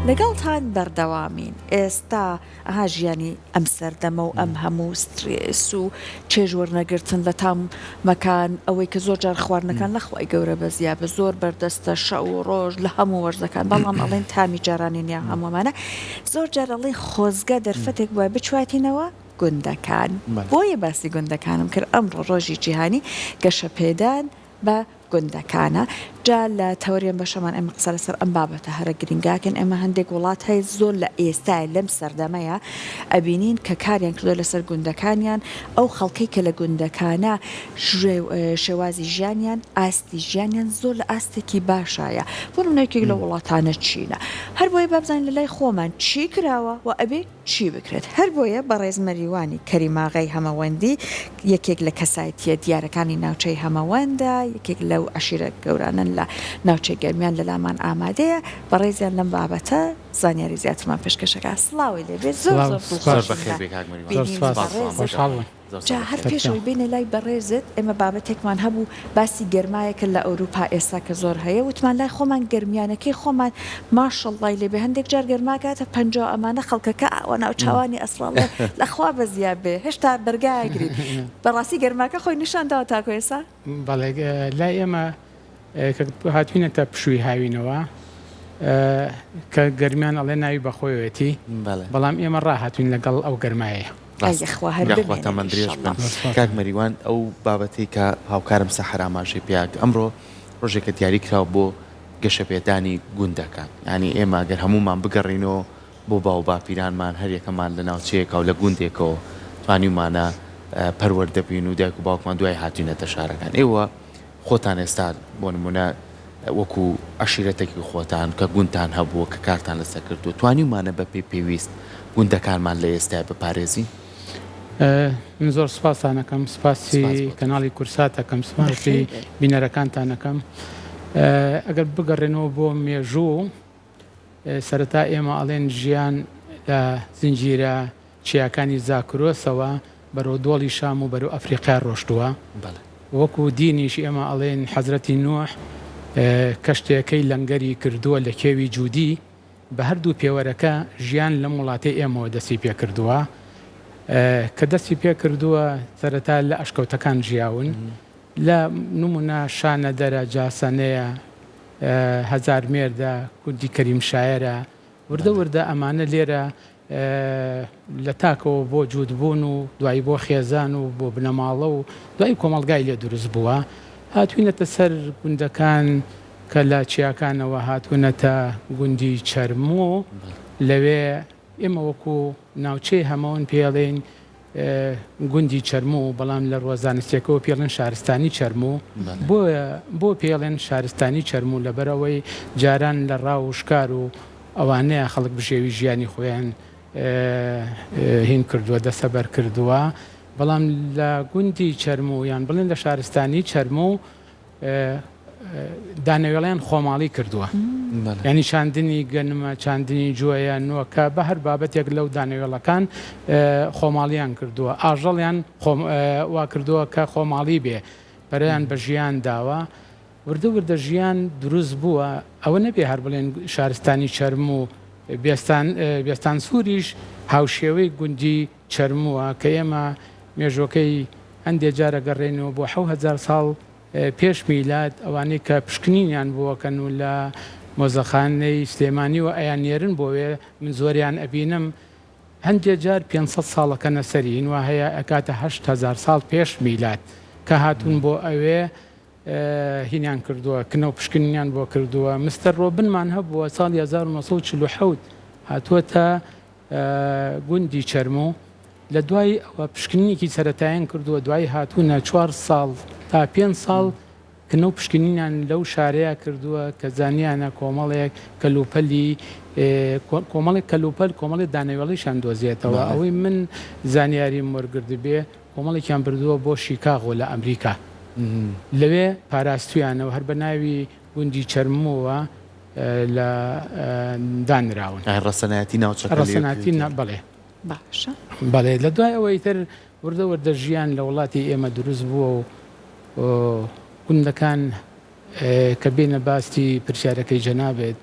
لەگەڵتان بەردەوامین ئێستا ئەها ژیانی ئەم سەردەمە و ئەم هەموو سترێس و چێژ وەرنەگرتن لە تامەکان ئەوەی کە زۆر جار خواردنەکان لە خوای گەورە بەزیا بە زۆر بەردەستە شەو و ڕۆژ لە هەموو وەرزەکان بەڵام ئەڵێن تامی جارانی نیە هەموو ئەمانە زۆر جار ئەڵێن خۆزگە دەرفەتێک بوایە بچواتینەوە گوندەکان بۆیە باسی گوندەکانم کرد ئەمڕۆ ڕۆژی جیهانی گەشەپێدان بە گوندەکانە جا لە تەوەری ئەم بەشەمان ئێمە قسە لەسەر ئەم بابەتە هەرە گرنگاکەن ئێمە هەندێک وڵات هەیە زۆر لە ئێستای لەم سەردەمەیە ئەبینین کە کاریان کردوە لەسەر گوندەکانیان ئەو خەڵکەی کە لە گوندەکانە شێوازی ژیانیان ئاستی ژیانیان زۆر لە ئاستێکی باشایە بۆ نمونە یەکێک لە وڵاتانە چینە هەر بۆیە با بزانین لە لای خۆمان چی کراوە و ئەبێ چی بکرێت؟ هەربۆیە بەڕێز مەریوانی کەریماغای هەمەوەندی یەکێک لە کەسایتیە دیارەکانی ناوچەی هەمەوەندە، یەکێک لەو عەشیرە گەورانەن لە ناوچەی گەرمیان لەلامان ئامادەیە، بەڕێزیان لەم بابەتە زانیاری زیاترمان پێشکەش ئەکات. سڵاوی لێ بێت زۆر زۆر دڵخۆشین لە بینینی بەڕێزت. جا هەر پێش ئەوەی بێینە لای بەڕێزت ئێمە بابەتێکمان هەبوو باسی گەرمایەکە لە ئەوروپا ئێستا کە زۆر هەیە وتمان لای خۆمان گەرمیانەکەی خۆمان ماشەڵڵای لێ بێ هەندێک جار گەرما گاتە 50 ئەمانە خەڵکەکە ئاوا ناوچاوانی ئەسڵاڵێ لە خوا بەزیا بێ هێشتا بەرگا ئەگرین بەڕاستی گەرماکە خۆی نیشان داوە تاکو ئێستا؟ بەڵێ لای ئێمە کە هاتوینەتە پشووی هاوینەوە کە گەرمیان ئەڵێ ناوی بەخۆیەتی بەڵام ئێمە ڕاهاتوین لەگەڵ ئەو گەرمایە. ئەی یەخوا هەر یاخوا بمێنن تەمەن درێژ ئیشەڵا. بن کاک مەریوان ئەو بابەتەی کە هاوکارم سەحەر ئاماژەی پێیا کرد ئەمڕۆ ڕۆژێکە دیاری کراوە بۆ گەشەپێدانی گوندەکان یانی ئێمە گەر هەموومان بگەڕێینەوە بۆ باو باپیرانمان هەر یەکەمان لە ناوچەیەکا و لە گوندێکەوە توانیومانە پەروەردە بین و دایک و باوکمان دوای هاتوینەتە شارەکان ئێوە خۆتان ئێستا بۆ نمونە وەکو عەشیرەتێکی خۆتان کە گوندتان هەبووە کە کارتان لەسەر کردووە توانیومانە بە پێی پێویست گوندەکانمان لە ئێستای بپارێزین؟ من زۆر سوپاستان ئەکەم سوپاسی کەناڵی کورسات ئەکەم سوپاسی بینەرەکانتان ئەکەم ئەگەر بگەڕێنەوە بۆ مێژوو سەرەتا ئێمە ئەڵێن ژیان لە زنجیرە چیاکانی زاکرۆسەوە بەرەو دۆڵی شام و بەرەو ئەفریقیا ڕۆشتووە. وەکو دینیش ئێمە ئەڵێین حەزرەتی نوح کەشتێکەی لەنگەری کردووە لە کێوی جودی، بە هەردوو پێوەرەکە ژیان لەم وڵاتەی ئێمەوە دەستی پێکردووە. کە دەستی پێکردووە سەرەتا لە ئەشکەوتەکان ژیاون، لە نمونە شانەدەرە، جاسەنەیە، هەزارمێردە، گوندی کەریم شایەرە، وردە وردە ئەمانە لێرە لە تاکەوە بۆ جووت بوون و دوایی بۆ خێزان و بۆ بنەماڵە و دوایی کۆمەڵگای لێ دروست بووە. هاتووینەتە سەر گوندەکان کە لە چیاکانەوە هاتوونەتە گوندی چەرموو، لەوێ ئێمە وەکوو ناوچەی هەمەوەن پێی ئەڵێین گوندی چەرموو، بەڵام لە ڕووە زانستییەکەوە پێی ئەڵێن شارستانی چەرموو. بۆیە بۆ پێی ئەڵێن شارستانی چەرموو؟ لەبەرئەوەی جاران لە ڕاو و شکار و ئەوانەیە خەڵک بژێوی ژیانی خۆیان هین کردووە، دەسەبەر کردووە، بەڵام لە گوندی چەرموو یان بڵێن لە شارستانی چەرموو دانەوێڵەیان خۆماڵی کردووە یانی چاندنی گەنمە چاندنی جۆیە نۆکە بە هەر بابەتێک لەو دانەوێڵەکان خۆماڵیان کردووە ئاژەڵیان وا کردووە کە خۆماڵی بێ پەرەیان بە ژیان داوە وردە وردە ژیان دروست بووە ئەوە نەبێ هەر بڵێن شارستانی چەرم و بێستان بێستان سووریش هاوشێوەی گوندی چەرمووە کە ئێمە مێژوەکەی هەندێ جار ئەگەڕێینەوە بۆ 7000 ساڵ پێش میلاد ئەوانەی کە پشکنینیان بۆ ئەکەن و لە مۆزەخانەی سلێمانیوە ئەیاننێرن بۆ وێ من زۆریان ئەبینم هەندێ جار 500 ساڵ ئەکەنە سەری هین وا هەیە ئەکاتە 8000 ساڵ پێش میلاد کە هاتوون بۆ ئەوێ هینیان کردووە کنە و پشکنینیان بۆ کردووە مستەر ڕۆبنمان هەبووە ساڵی 1947 هاتووەتە گوندی چەرموو لە دوای ئەوە پشکنینێکی سەرەتایان کردووە، دوایی هاتوونە چوار ساڵ تا پێنج ساڵ کنە و پشکنینیان لەو شارەیا کردووە کە زانیانە کۆمەڵێک کەلوپەلی کۆمەڵێک کەلوپەل کۆمەڵێک دانەوێڵەیشان دۆزیەتەوە، ئەوەی من زانیاریم وەرگرتبێ کۆمەڵێکیان بردووە بۆ شیکاغۆ لە ئەمریکا لەوێ پاراستویانە و هەر بە ناوی گوندی چەرمووە لە دانراون. ڕەسەنایەتی ناوچەکە لێ ڕەسەنایەتی بەڵێ. باشە. بەڵێ لە دوای ئەوە ئیتر وردە وردە ژیان لە وڵاتی ئێمە دروست بووە و گوندەکان کە بێینە باسی پرسیارەکەی جەنابت.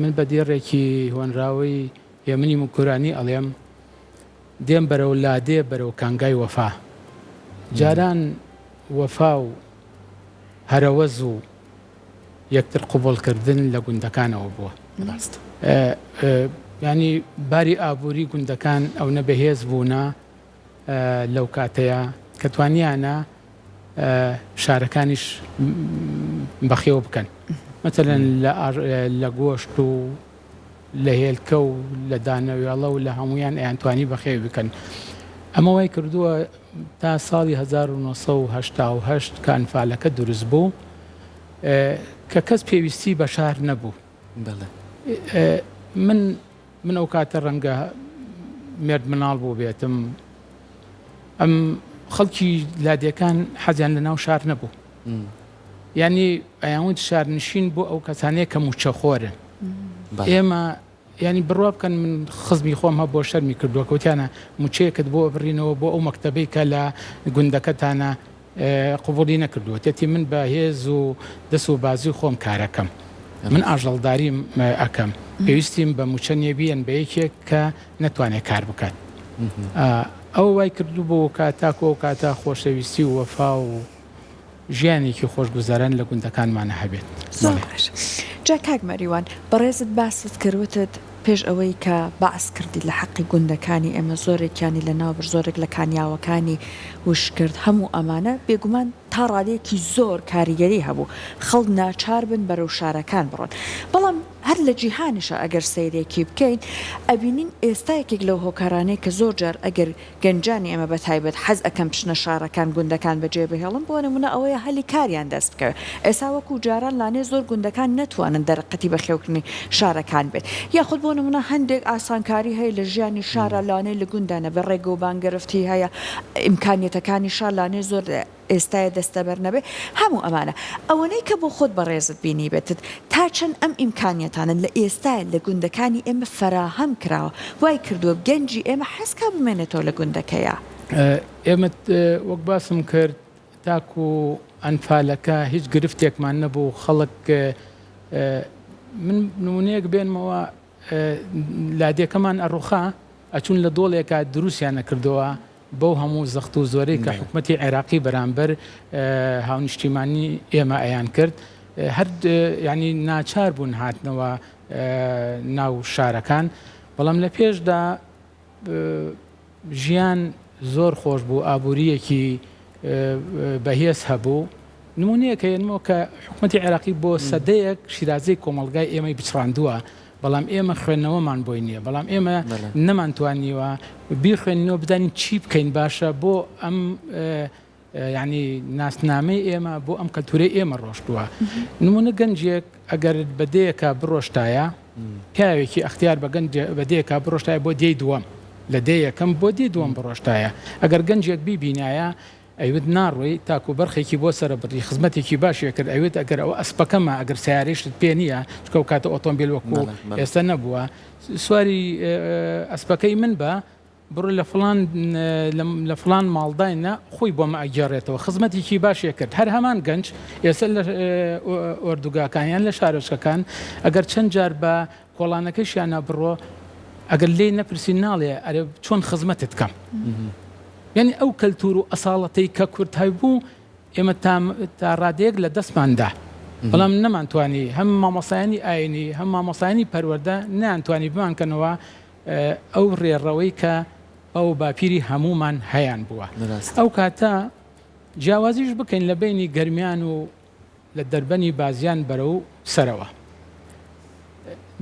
من بە دێڕێکی هۆنراوەی هێمنی موکورانی ئەڵێم، دێم بەرەو لادێ بەرەو کانگای وەفا. جاران وەفا و هەرەوەز و یەکتر قبوڵکردن لە گوندەکانەوە بووە. ڕاستە. یانی باری ئابووری گوندەکان ئەونە بەهێز بوونە لەو کاتەیا کە توانیانە شارەکانیش بەخێو بکەن. مەسەلەن لە گۆشت و لە هێلکە و لە دانەوێڵە و لە هەموویان ئەیانتوانی بەخێوی بکەن. ئەمە وای کردووە تا ساڵی 1988 کە ئەنفالەکە دروست بوو کە کەس پێویستی بە شار نەبوو. من من ئەو کاتە ڕەنگە مێرد مناڵ بووبێتم ئەم خەڵکی لادێکان حەزیان لە ناو شار نەبوو. یانی ئەیانوت شارنشین بۆ ئەو کەسانەیە کە موچەخۆرن ئێمە ینی بڕوا بکەن من خزمی خۆم هە بۆ شەرمی کردووە کەوتیانە موچەیەکت بۆ بڕینەوە بۆ ئەو مەکتتەبەی کە لە گوندەکەتانە قوبولی نەکردووە تێتی من بە هێز و دەست و بازی خۆم کارەکەم من ئاژەڵداریم ئەەکەم پێویستیم بە موچە نیە بیەن بە یەکێک کە نەتوانێت کار بکات ئەو وای کردو بۆ کاتاکۆ کاتە خۆشەویستی و وەفا و ژیانێکی خۆشگوزەران لە گوندەکانمانا هەبێت. زۆر باش جا کاک مەریوان بەڕێزت باست کرد وتت پێش ئەوەی کە بەعس کردی لە حەقی گوندەکانی ئێمە زۆرێکیانی لە ناو برد زۆرێک لە کانیاوەکانی وشک کرد هەموو ئەمانە بێگومان تا ڕادەیەکی زۆر کاریگەری هەبوو خەڵک ناچار بن بەرەو شارەکان بڕۆن بەڵام هەر لە جیهانیشا ئەگەر سەیرێکی بکەین ئەبینین ئێستا یەکێک لەو هۆکارانەی کە زۆر جار ئەگەر گەنجانی ئێمە بە تایبەت حەز ئەکەن بچنە شارەکان گوندەکان بەجێ بهێڵن بۆ نمونە ئەوەیە هەلی کاریان دەست بکەوێت ئێستا وەکو جاران لانێ زۆر گوندەکان نەتوانن دەرەقەتی بەخێوکردنی شارەکان بێت یاخود بۆ نمونە هەندێک ئاسانکاری هەیە لە ژیانی شارا لانێ لە گوندا نەبێ ڕێگەوبان گرفتی هەیە ئیمکانیەتەکانی شار لانێ زۆر ئێستایە دەستەبەر نەبێ هەموو ئەمانە ئەوەنەی کە بۆ خۆت بەڕێزت بینیبێتت تا چەند ئەم ئیمکانیەتانە لە ئێستایا لە گوندەکانی ئێمە فەراهەم کراوە وای کردووە گەنجی ئێمە حەز کا بمێنێتەوە لە گوندەکەیا؟ ئێمە وەک باسم کرد تاکو ئەنفالەکە هیچ گرفتێکمان نەبوو خەڵک من نمونەیەک بێنمەوە لادێکەمان ئەڕوخا ئەچوون لە دۆڵێکا دروستیان ئەکردەوە بەو هەموو زەخت و زۆرەی کە حکومەتی عێراقی بەرامبەر هاونیشتیمانی ئێمە ئەیان کرد هەر یعنی ناچار بوون هاتنەوە ناو شارەکان بەڵام لە پێشدا ژیان زۆر خۆش بوو ئابووریەکی بەهێز هەبوو نمونەیەک هێنمەوە کە حکومەتی عێراقی بۆ سەدەیەک شیرازەی کۆمەڵگای ئێمەی بچڕاندووە بەڵام ئێمە خوێندنەوەمان بۆی نییە بەڵام ئێمە نەمانتوانیوە بیخوێنینەوە بزانین چی بکەین باشە بۆ ئەم یعنی ناسنامەی ئێمە بۆ ئەم کەلتورەی ئێمە ڕۆشتووە نمونە گەنجێک ئەگەر بە دێیەکە بڕۆشتایە پیاوێکی ئەختیار بە گەنج بە دێیەکە بڕۆشتایە بۆ دێی دووەم لە دێ یەکەم بۆ دێی دووەم بڕۆشتایە ئەگەر گەنجێک بیبینایە ئەیوت ناڕۆی تاکو بەرخێکی بۆ سەرەبڕی خزمەتێکی باشی ئەکرد ئەیوت ئەگەر ئەوە ئەسپەکەمە ئەگەر سەیارەیشت پێ نییە چونکە ئەو کاتە ئۆتۆمبیل وەکو ئێستا نەبووە سواری ئەسپەکەی من بە بڕۆ لە فڵان لە فڵان ماڵداینە خۆی بۆمە ئەگێڕێتەوە خزمەتێکی باشی کرد هەر هەمان گەنج ئێستا لە ئۆردوگاکان یان لە شارۆچکەکان ئەگەر چەند جار بە کۆڵانەکەشیانە بڕۆ ئەگەر لێی نەپرسی ناڵێ ئەرێ چۆن خزمەتت کەم یانی ئەو کەلتور و ئەساڵەتەی کە کورد هەیبوو ئێمە تا تا ڕادەیەک لە دەستمان دا بەڵام نەمانتوانی هەم مامۆستایانی ئاینی هەم مامۆستایانی پەروەردە نەیانتوانی بمانکەنەوە ئەو ڕێڕەوەی کە باو و باپیری هەموومان هەیان بووە ئەو کاتە جیاوازیش بکەین لە بەینی گەرمیان و لە دەربەنی بازیان بەرەو سەرەوە.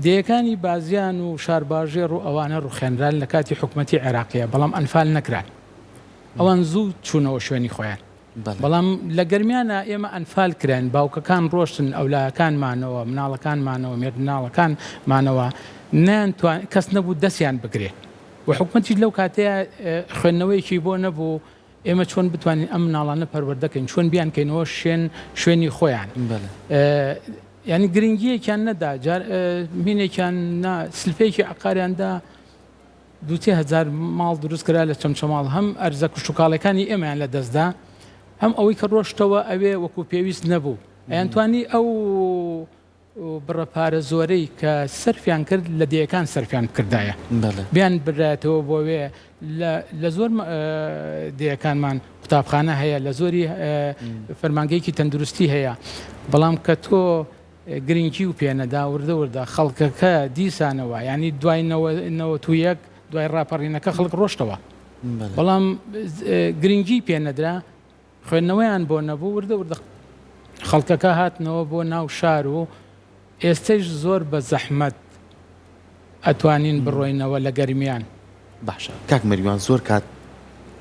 دێیەکانی بازیان و شارباژێڕ و ئەوانە ڕوخێنران لە کاتی حکومەتی عێراقیە بەڵام ئەنفال نەکران. ئەوان زوو چوونەوە شوێنی خۆیان. بەڵام لە گەرمیانا ئێمە ئەنفال کراین، باوکەکان ڕۆشتن، ئەولاکان مانەوە، مناڵەکان مانەوە، مێردمناڵەکان مانەوە، نەیانتوان کەس نەبوو دەستیان بگرێ و حکومەتیش لەو کاتەیا خوێندنەوەیەکی بۆ نەبوو، ئێمە چۆن بتوانین ئەم مناڵانە پەروەردە کەین، چۆن بیانکەینەوە شوێن شوێنی خۆیان. یانی گرنگییەکیان نەدا، جار مینێکیان نا، سلفەیەکی عەقاریان دا، دوو سێ هەزار ماڵ دروست کرا لە چەمچەماڵ، هەم ئەرزە کشتوکاڵیەکانی ئێمەیان لە دەست دا، هەم ئەوەی کە ڕۆشتەوە ئەوێ وەکوو پێویست نەبوو. ئەیانتوانی ئەو. بڕە پارە زۆرەی کە سەرفیان کرد لە دێیەکان سەرفیان بکردایە بیان برایەتەوە بۆ وێ لە زۆر دێیەکانمان قوتابخانە هەیە لە زۆری فەرمانگەیەکی تەندروستی هەیە بەڵام کە تۆ گرنگی و پێنەدا وردە وردە خەڵکەکە دیسانەوە ینی دوای 91 دوای ڕاپەڕینەکە خەڵک ڕۆشتەوە بەڵام گرنگی پێنەدرا خوێندنەوەیان بۆ نەبوو، وردە وردە خەڵکەکە هاتنەوە بۆ ناو شار و ئێستەیش زۆر بە زەحمەت ئەتوانین بڕۆینەوە لە گەرمیان. باشە کاک مەریوان زۆر کات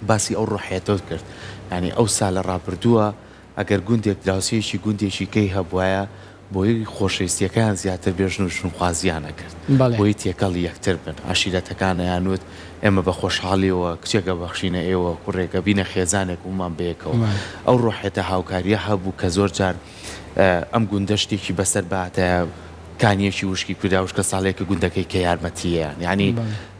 باسی ئەو ڕۆحیەتەت کرد یانی ئەوسا لە ڕابردووە ئەگەر گوندێک دراوسێیەکی گوندێکی کەی هەبوایە بۆی خۆشەویستیەکەیان زیاتر بێ ژن و ژنخوازیان ئەکرد بۆی تێکەڵی یەکتر بن عەشیرەتەکان ئەیانوت ئێمە بە خۆشحاڵیەوە کچێک ئەبەخشینە ئێوە کوڕێک ئەبینە خێزانێک هەموومان بەیەکەوە ئەو ڕۆحیەتە هاوکاریە هەبوو کە زۆر جار ئەم گوندە شتێکی بەسەر باتایە کانیەکی وشکی کودا وشکە ساڵێکە گوندەکەی کە یارمەتیەیان یانی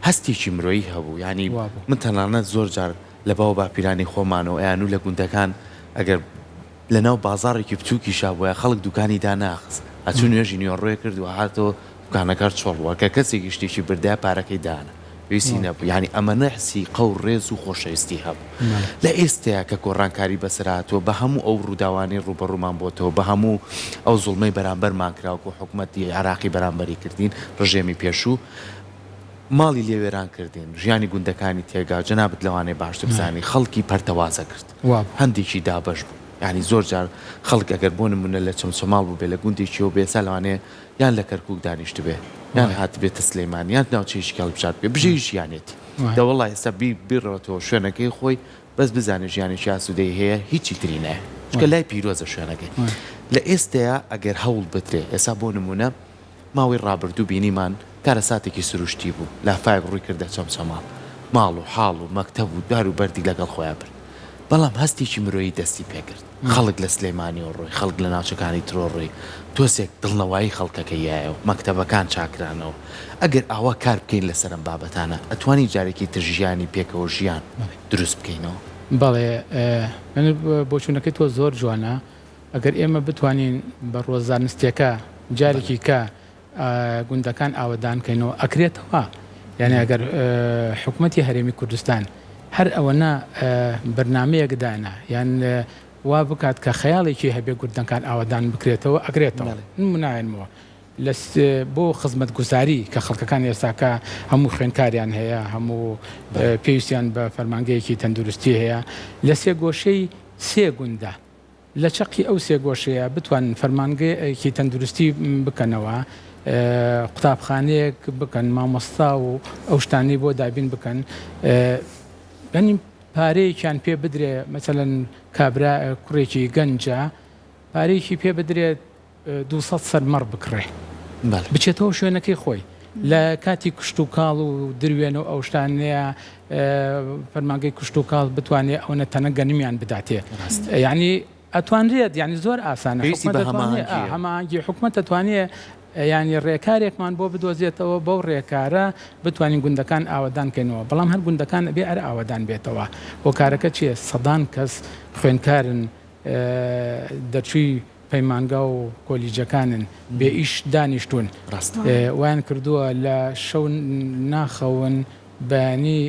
هەستێکی مرۆیی هەبوو یانی من تەنانەت زۆر جار لە باو باپیرانی خۆمانەوە ئەیانوو لە گوندەکان ئەگەر لەناو بازاڕێکی بچووکیشا بوایە خەڵک دوکانی داناخست، ئەچوو نوێژی نیوەڕۆی کرد و هاتەوە دوکانەکە هەر چۆڵ بوو، ئەگەر کەسێکیش شتێکی بردایە پارەکەی دانا، پێویستی نەبوو، یانی ئەمەنە سیقە و ڕێز و خۆشەویستی هەبوو. لە ئێستەیا کە گۆڕانکاری بەسەر هاتووە، بە هەموو ئەو ڕووداوانەی ڕووبەڕوومان بۆتەوە، بە هەموو ئەو زوڵمەی بەرامبەرمان کرا وەکوو حکومەتی عێراقی بەرامبەری کردین، ڕژێمی پێشوو، ماڵی لێ وێران کردین، ژیانی گوندەکانی تێگا، جەنابت لەوانەیە باشتر بزانی، خەڵکی پەرتەوازە کرد، هەندێکی دابەش بوو، یانی زۆر جار خەڵک ئەگەر بۆ نموونە لە چەمچەماڵ بووبێ، لە گوندێکیەوە بێ، ئێستا لەوانەیە یان لە کەرکووک دانیشتبێ، یان هاتبێتە سلێمانی، یان ناوچەیەکی هەڵبژاردبێ، بژێوی ژیانێتی. دەوەڵا ئێستا بیڕێتەوە شوێنەکەی خۆی، بەس بزانێ ژیانێکی ئاسوودەی هەیە، هیچی تری نایە، چونکە لای پیرۆزە شوێنەکەی. لە ئێستەیا ئەگەر هەوڵ بدرێ، ئێستا بۆ نموونە، ماوەی ڕابردوو بینیمان کارەساتێکی سروشتی بوو، لافاوێک ڕووی کردە چەمچەماڵ، ماڵ و حاڵ و مەکتەب و دار و بەردی لەگەڵ خۆیا برد. بەڵام هەستێکی مرۆیی دەستی پێکرد. خەڵک لە سلێمانیەوە ڕۆی، خەڵک لە ناوچەکانی ترۆ ڕۆی، تۆسێک دڵنەوایی خەڵکەکە یایەوە، مەکتەبەکان چاکرانەوە. ئەگەر ئاوا کار بکەین لەسەر ئەم بابەتانە، ئەتوانین جارێکی تر ژیانی پێکەوە ژیان دروست بکەینەوە؟ بەڵێ، من بۆچوونەکەی تۆ زۆر جوانە. ئەگەر ئێمە بتوانین بە ڕووە زانستیەکە جارێکی کە گوندەکان ئاوەدان کەینەوە ئەکرێتەوە یعنی ئەگەر حکومەتی هەرێمی کوردستان هەر ئەوەنە بەرنمەیەک دانا یان وا بکات کە خەیاڵێکی هەبێ گوندەکان ئاوەدان بکرێتەوە ئەکرێتەوە نمونایەنمەوە لە بۆ خزمەتگوزاری کە خەڵکەکان ئێستاکە هەموو خوێندکاریان هەیە هەموو پێویستیان بە فەرمانگەیەکی تەندروستی هەیە لە سێ گۆشەی سێ گوندە لە چەقی ئەو سێگۆشەیە بتوانن فەرمانگەیەکی تەندروستی بکەنەوە، قوتابخانەیەک بکەن، مامۆستا و ئەو شتانەی بۆ دابین بکەن، یانی پارەیەکیان پێ بدرێ، مەسەلەن کابرا کوڕێکی گەنجە پارەیەکی پێ بدرێت 200 سەر مەڕ بکڕێ بچێتەوە شوێنەکەی خۆی لە کاتی کشتوکاڵ و دروێنە و ئەو شتانەیە فەرمانگەی کشتوکاڵ بتوانێت ئەوەنە تەنە گەنمیان بداتێ یعنی ئەتوانرێت یعنی زۆر ئاسانە هەماهەنگی حکومەت دەتوانێت ینی ڕێکارێکمان بۆ بدۆزێتەوە بەو ڕێکارە بتوانین گوندەکان ئاوەدان کەینەوە بەڵام هەر گوندەکان بێ ئەر ئاوەدان بێتەوە هۆکارەکە چییە سەدان کەس خوێندکارن دەرچووی پەیمانگا و کۆلیجەکانن بێ ئیش دانیشتوون وایان کردووە لە شەو ناخەون بەیانی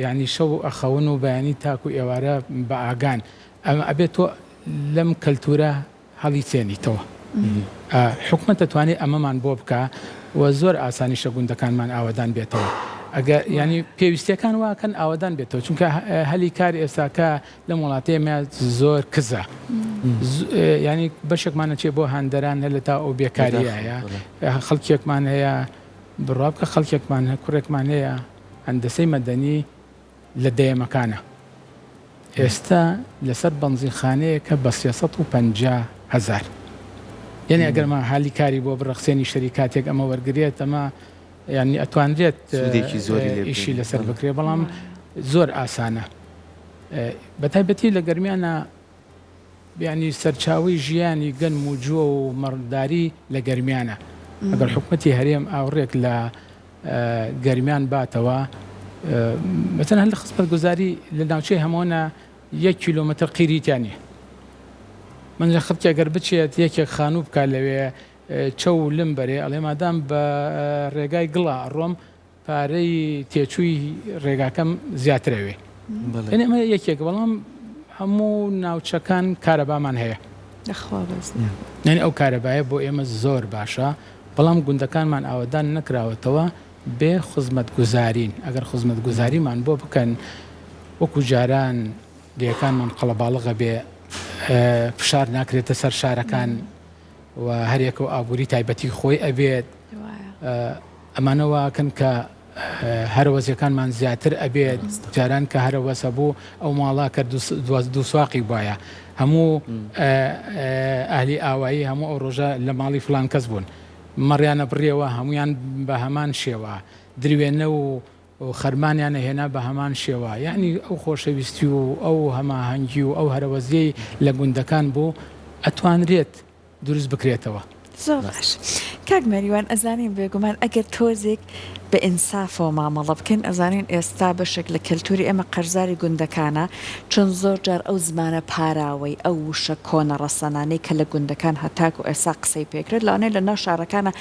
یانی شەو ئەخەون و بەیانی تاکو ئێوارە بە ئاگان ئەمە ئەبێت تۆ لەم کەلتورە هەڵیچێنیتەوە حکومەت دەتوانێت ئەمەمان بۆ بکە و زۆر ئاسانیشە گوندەکانمان ئاوەدان بێتەوە ئەگە ینی پێویستیەکان واکەن ئاوەدان بێتەوە چونکە هەلی کار ئێستاکە لەم وڵاتەی ئێمە زۆر کزە ینی بەشێکمان ئەچێ بۆ هەندەران هەر لە تا ئەو بێکاریە هەیە خەڵکێکمان هەیە بڕوا بکە خەڵکێکمان هەیە کوڕێکمان هەیە هەندەسەی مەدەنی لە دەیەمەکانە ئێستا لەسەر بەنزینخانەیەکە بە 350 هەزار یعنی ئەگەر ما هالی کاری بۆ بڕەخسێنی شەریکاتێک ئەمە وەرگێت ئەمە یعنی ئەتوانرێت سوودێکی زۆری لێ ئیشی لەسەر بکرێ بەڵام زۆر ئاسانە بەتایبەتی لە گەرمیانا یانی سەرچاوەی ژیانی گەنم و جۆ و مەڕداری لە گەرمیانە ئەگەر حکومەتی هەرێم ئاوڕێک لە گەرمیان باتەوە مەسەن هەر لە خزمەتگوزاری لە ناوچەی هەمۆنە یەک کیلۆمەتر قیری تیا نییە من لە خەڵکی ئەگەر بچێت یەکێک خانوو بکات لەوێ. چەو لم بەرێ ئەڵێ مادام بە ڕێگای گڵا ئەڕۆم پارەی تێچووی ڕێگاکەم زیاتر ئەوێ. یانی ئەمە یەکێک بەڵام هەموو ناوچەکان کارەبامان هەیە. یاخوا بەس. یانی ئەو کارەبایە بۆ ئێمە زۆر باشە بەڵام گوندەکانمان ئاوەدان نەکراوەتەوە بێ خزمەتگوزارین ئەگەر خزمەتگوزاریمان بۆ بکەن وەکو جاران دێکانمان قەڵەباڵغ ئەبێ فشار ناکرێتە سەر شارەکان و هەریەکە و ئابووری تایبەتی خۆی ئەبێت ئەمانە واکەن کە هەرەوەزیەکانمان زیاتر ئەبێت جاران کە هەرەوەز هەبوو ئەو ماڵە کە دووسواقی بواە هەموو ئەهلی ئاوایی هەموو ئەو ڕۆژە لە ماڵی فلان کەس بوون مەڕیانە بڕیەوە هەمویان بە هەمان شێوە دروێنە و خەرمانیان ئەهێنا بە هەمان شێوە یەعنی ئەو خۆشەویستی و ئەو هەماهەنگی و ئەو هەرەوەزیەی لە گوندەکان بوو ئەتوانرێت دروست بکرێتەوە. زۆر باش کاک مەریوان ئەزانین بێگومان ئەگەر تۆزێک بە ئینسافەوە مامەڵە بکەین ئەزانین ئێستا بەشێک لە کەلتوری ئێمە قەرزاری گوندەکانە چون زۆر جار ئەو زمانە پاراوەی ئەو وشە کۆنە ڕەسەنانەی کە لە گوندەکان هەتاکو ئێستا قسەی پێکرێت لەوانەیە لە ناو شارەکانا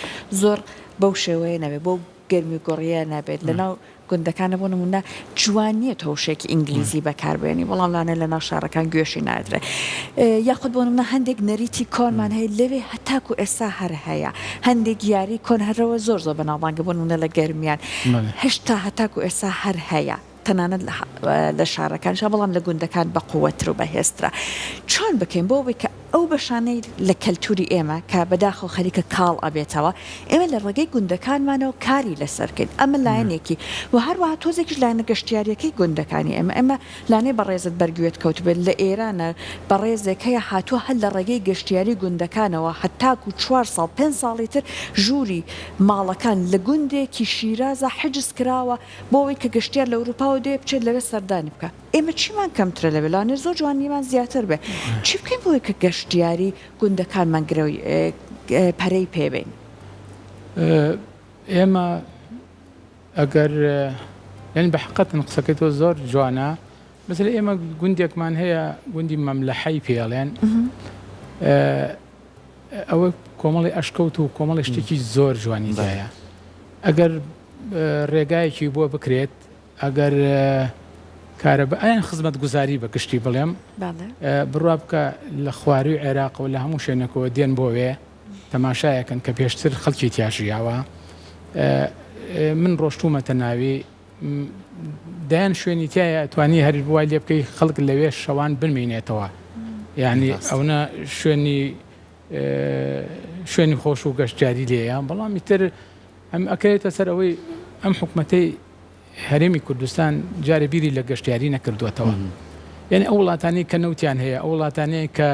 زۆر بەو شێوەیە نەبێت بۆ گەرمی و گوڕیە نەبێت لەناو گوندەکانە بۆ نمونە جوان نییە تۆ وشەیەکی ئینگلیزی بەکاربێنی بەڵام لانێ لەناو شارەکان گوێشی نادرێ یاخود بۆ نمونە هەندێک نەریتی کۆنمان هەیە لەوێ هەتاکو ئێستا هەر هەیە هەندێک یاری کۆن هەرەوە زۆر زۆر بەناوبانگە بۆ نمونە لە گەرمیان هێشتا هەتاکو ئێستا هەر هەیە تەنانەت لە شارەکانیشا بەڵام لە گوندەکان بەقوەتر و بەهێزترە چۆن بکەین بۆ ئەوەی کە ئەو بەشانەی لە کەلتوری ئێمە کە بەداخەوە خەریکە کاڵ ئەبێتەوە ئێمە لە ڕێگەی گوندەکانمانەوە کاری لەسەر بکەین ئەمە لایەنێکی و هەروەها تۆزێکیش لایەنە گەشتیاریەکەی گوندەکانی ئێمە ئێمە لانەیە بەڕێزت بەرگوێت کەوتبێت لە ئێرانە بەڕێزێک هەیە هاتووە هەر لە ڕێگەی گەشتیاری گوندەکانەوە هەتاکو چوار ساڵ پێنج ساڵی تر ژووری ماڵەکان لە گوندێکی شیرازا حجز کراوە بۆ ئەوەی کە گەشتیار لە ئەوروپاوە دێ بچێت لەوێ سەردانی بکات ئێمە چیمان کەمترە لەوێ لەوانەیە زۆر جوانیمان زیاتر بێ چی بکەین بۆ ئەوەی کە گەشتیاری گوندەکانمان گرەوی پەرەی پێ بەین؟ ئێمە ئەگەر یانی بە حەقەتن قسەکەی تۆ زۆر جوانە مەسەلەن ئێمە گوندێکمان هەیە گوندی مەملەحەی پێڵێن ئەوە کۆمەڵی ئەشکەوت و کۆمەڵی شتێکی زۆر جوانی تایە ئەگەر ڕێگایەکی بۆ بکرێت ئەگەر کارەبا ئەیان خزمەتگوزاری بە گشتی بڵێم بڕوا بکە لە خواروی عێراقەوە لە هەموو شوێنێکەوە دێن بۆ وێ تەماشایەکەن کە پێشتر خەڵکی تیا ژیاوە من ڕۆشتومەتە ناوی دەیان شوێنی تایە توانی هەر وای لێ بکەی خەڵک لەوێ شەوان بمینێتەوە یعنی ئەوە شوێنی شوێنی خۆش و گەشتیاری لێیە بەڵام ئیتر ئەم ئەکەوێتە سەر ئەوەی ئەم حکومەتەی هەرێمی کوردستان جارێ بیری لە گەشتیاری نەکردووەتەوە. یعنی ئەو وڵاتانەی کە نەوتیان هەیە، ئەو وڵاتانەی کە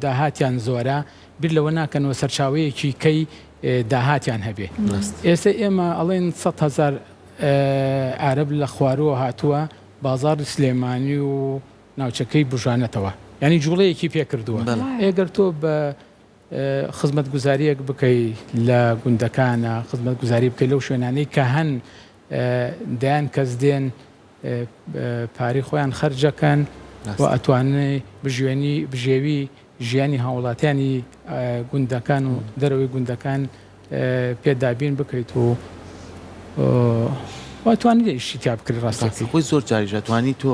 داهاتیان زۆرە، بیر لەوە ناکەنەوە سەرچاوەیەکی کەی داهاتیان هەبێ. ئێستا ئێمە ئەڵێن 100,000 عەرەب لە خوارووە هاتووە بازاڕی سلێمانی و ناوچەکەی بوژانەتەوە. یعنی جوڵەیەکی پێ کردووە. ئەگەر تۆ بە خزمەتگوزارییەک بکەی لە گوندەکانە، خزمەتگوزاری بکەی لەو شوێنانەی کە هەن دەیان کەس دێن پارەی خۆیان خەرجەکەن و ئەتوانێ بژێنی بژێوی ژیانی هاوڵاتیانی گوندەکان و دەرەوەی گوندەکان پێ دابین بکەیت و واتوانرێ ئیشی تیا بکرێت ڕاستەکەی. خۆی زۆر جاریش ئەتوانی تۆ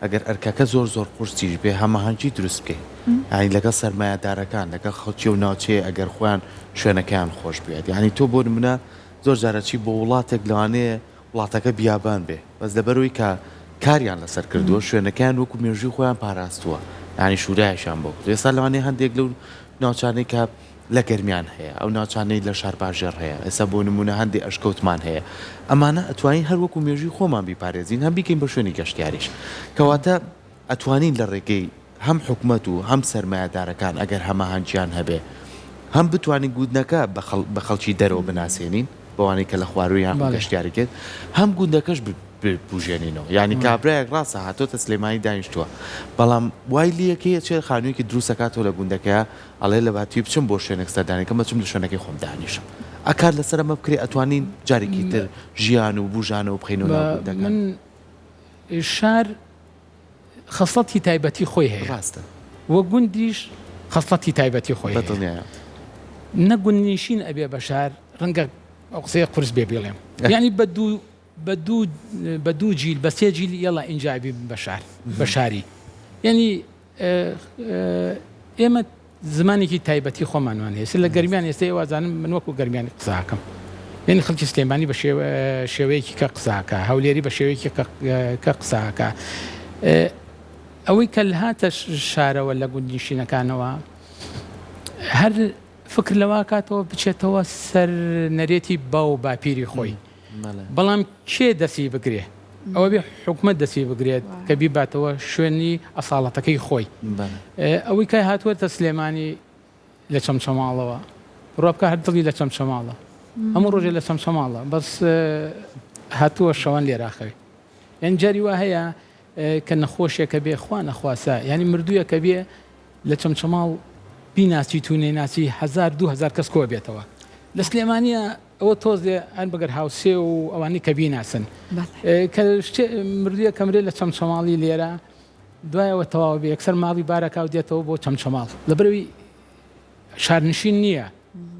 ئەگەر ئەرکەکە زۆر زۆر قورسیش بێ هەماهەنگی دروست بکەی یانی لەگەڵ سەرمایەدارەکان لەگەڵ خەڵکی ئەو ناوچەیە ئەگەر خۆیان شوێنەکەیان خۆش بوێت یانی تۆ بۆ نمونە زۆر جار ئەچی بۆ وڵاتێک لەوانەیە وڵاتەکە بیابان بێ بەس لەبەرئەوەی کە کاریان لەسەر کردووە شوێنەکەیان وەکو مێژووی خۆیان پاراستووە یانی شورایەکیان بۆ کردووە ئێستا لەوانەیە هەندێک لەو ناوچانەی کە لە گەرمیان هەیە، ئەو ناوچانەی لە شارباژێڕ هەیە، ئێستا بۆ نموونە هەندێ ئەشکەوتمان هەیە، ئەمانە ئەتوانین هەر وەکو مێژووی خۆمان بیپارێزین، هەم بیکەین بە شوێنی گەشتیاریش. کەواتە ئەتوانین لە ڕێگەی هەم حکومەت و هەم سەرمایەدارەکان ئەگەر هەماهەنگیان هەبێ، هەم بتوانین گوندەکە بە خەڵکی دەرەوە بناسێنین، بەوانەی کە لە خوارووی یان گەشتیاری دێت، هەم گوندەکەش ببوژێنینەوە. یانی کابرایەک ڕاستە هاتۆتە سلێمانی دانیشتووە، بەڵام وای لێکەی ئەچێ خانوویەکی دروست ئەکاتەوە لە گوندەکەیا، ئەڵێ لە باتی بچم بۆ شوێنێک سەردانی کەم ئەچم لە شوێنەکەی خۆم دانیشم. ئە کار لەسەر ئەمە بکرێ ئەتوانین جارێکی تر ژیان و بوژانەوە بخەینەوە ناو گوندەکان. من شار خەسڵەتی تایبەتی خۆی هەیە. ڕاستە. وە گوندیش خەسڵەتی تایبەتی خۆی هەیە. بەدڵنیایەوە. نە گوندنیشین ئەبێ بە شار ڕەنگە ئەو قسەیە قورس بێ بیڵێم یانی بە دوو بە دوو بە دوو جیل بە سێ جیل یەڵا ئینجا ئەبی بە شار بە شاری یانی ئێمە زمانێکی تایبەتی خۆمانمان هەیە لە گەرمیان ئێستا وازانم من وەکو گەرمیانی قساکەم یعنی خەڵکی سلێمانی بە شێوەیەکی کە قساکە هەولێری بە شێوەیەکی کە قساکە ئەوەی کە هاتە شارەوە لە گوندنشینەکانەوە هەر فکر لەوە کاتەوە بچێتەوە سەر نەرێتی باو و باپیری خۆی بەڵام کێ دەسی بگرێ ئەوە بێ حکومت دەسی بگرێت کە بیباتەوە شوێنی ئەساڵەتەکەی خۆی ئەوەی کە هاتووەتە سلێمانی لە چەمچەماڵەوە ڕوا بکە هەر دڵی لە چەمچەماڵە هەموو ڕۆژێ لە چەمچەماڵە بەس هاتووە شەوان لێراخەوێ یان جاری وا هەیە کە نەخۆشێکە بێ خوا نەخواسە یانی مردوویەکە بێ لە چەمچەماڵ بیناسیت و نەیناسی هەزار 2000 کەس کۆ بێتەوە لە سلێمانیە ئەوە تۆزێ ئەن بەگەر هاوسێ و ئەوانەی کە بیناسن کە مردوویە کەمرێ لە چەمچەماڵی لێرە دوایەوە تەواو بێ یەکسەر ماڵی بارەکا و دێتەوە بۆ چەمچەماڵ لەبەرەوەی شارنشین نییە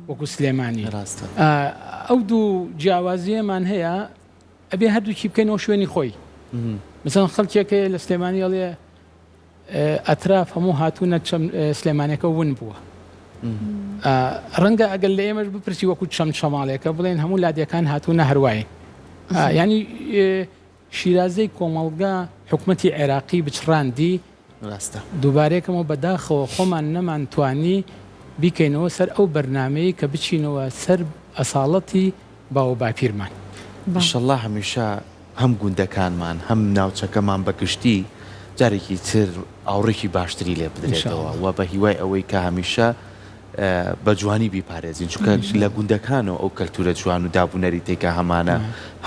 وەکو سلێمانی ئەو دوو جیاوازیەمان هەیە ئەبێ هەردووکی بکەینەوە شوێنی خۆی مثلا خەڵکێک هەیە لە سلێمانی ئەڵێ ئەتراف هەموو هاتوونە سلێمانەکە ون بووە ڕەنگە ئەگەر لە ئێمەش بپرسی وەکو چەم چەماڵێکە بڵێن هەموو لادێکان هاتوونە هەروایین ینی شیرازەی کۆمەڵگا حکومەتی عێراقی بچڕاندی ڕاستە. دووبارەیەکەمەوە بەداخەوە خۆمان نەمانتوانی بیکەینەوە سەر ئەو بەرنامەیەی کە بچینەوە سەر ئەساڵەتی باووباپیرمان. ئیشەڵا هەمیشە هەم گوندەکانمان هەم ناوچەکەمان بە گشتی جارێکی تر ئاوڕێکی باشتری لێ بدرێتەوە و بە هیوای ئەوەی کە هەمیشە بە جوانی بیپارێزین چونکە لە گوندەکانەوە ئەو کەلتورە جوان و داب و نەریتەی کە هەمانە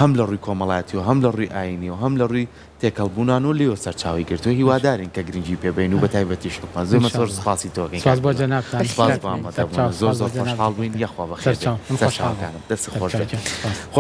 هەم لە ڕووی کۆمەڵایەتی و هەم لە ڕووی ئایینی و هەم لە ڕووی تێکەڵبوونان و لێوە سەرچاوەی گرتووە هیوادارین کە گرنگی پێ بەین و بە تایبەتیش حکومەت زۆر زۆر سپاسی تۆ ئەکەین سپاس بۆ جەنابتان سپاس بۆ ئامادەبوونت زۆر زۆر خۆشحاڵ بووین یاخوا بەخێر بێی سەرچاوەکانم دەستت خۆش بێت.